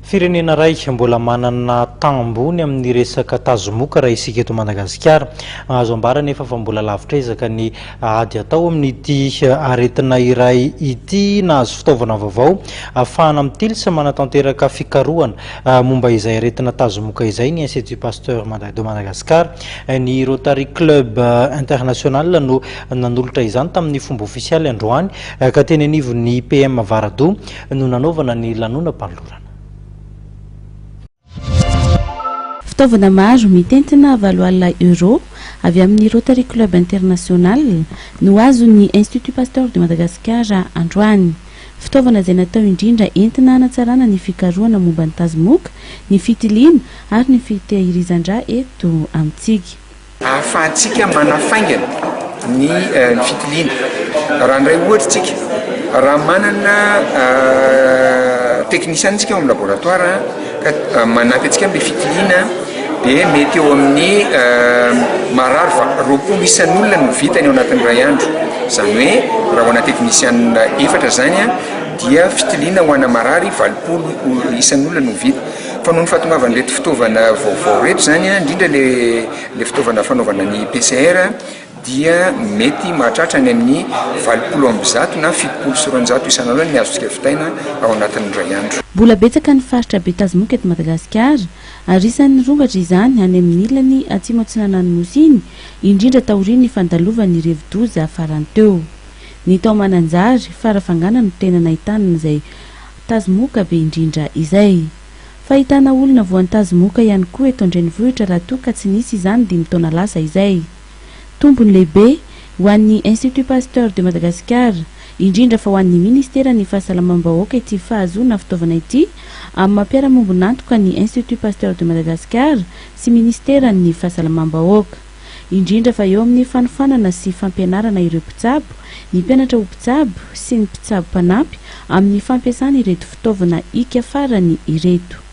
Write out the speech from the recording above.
Firenena iray mbola manana taha ambony amin'ny resaka tazomoka raha isika eto Madagasikara. Azo ambara anefa fa mbola lavitra ezaka ny ady atao amin'ity aretina iray ity. Nahazo fitaovana vaovao ahafahana mitily sy manatanteraka fikarohana momba izay aretina tazomoka izay ny Institut Pasteur de Madagascar. Ny Rotary Club International no nanolotra izany tamin'ny fomba ofisialy androany ka teny anivon'ny IPM Avaradoha no nanaovana ny lanonam-panolorana. Fitaovana maro mitentina 8000 euros avy amin'ny Rotary Club International no azon'ny Institut Pasteur de Madagascar androany. Fitaovana izay natao indrindra entina hanatsarana ny fikarohana momba ny tazomoka, ny fitiliana ary ny fitehirizan-drà eto amintsika. Ahafahantsika manafaingana ny fitiliana. Raha handray ohatra isika, raha manana teknisiana isika ao amin'ny laboratoire ka manampy antsika amin'ilay fitiliana dia mety eo amin'ny marary 20 isan'olona no vitany ao anatin'ny iray andro. Izany hoe raha ho ana teknisiana efatra izany dia fitiliana ho ana marary 80 isan'olona no vita. Fa noho ny fahatongavan'ireto fitaovana vaovao ireto izany, indrindra ilay fitaovana fanaovana ny PCR dia mety mahatratra any amin'ny 180 na 270 isan'alona ny azontsika vitaina ao anatin'ny iray andro. Mbola betsaka ny faritra be tazomoka eto Madagasikara ary isan'ny nirongatra izany any amin'ny ilany atsimo atsinanan'ny Nosy iny, indrindra taorian'ny fandalovan'ny rivodoza farany teo. Ny tao Mananjary, Farafangana no tena nahitana izay tazomoka be indrindra izay. Fahitana olona voan'ny tazomoka ihany koa eto an-drenivohitra raha toa ka tsy nisy izany dimy taona lasa izay. Tombony lehibe ho an'ny Institut Pasteur de Madagascar, indrindra fa ho an'ny Ministeran'ny Fahasalamam-bahoaka ity fahazoana fitaovana ity amin'ny maha mpiara-miombon'antoka ny Institut Pasteur de Madagascar sy Ministeran'ny Fahasalamam-bahoaka. Indrindra fa eo amin'ny fanofanana sy fampianarana ireo mpitsabo, ny mpianatra ho mpitsabo sy ny mpitsabo mpanampy amin'ny fampiasana ireto fitaovana hika farany ireto.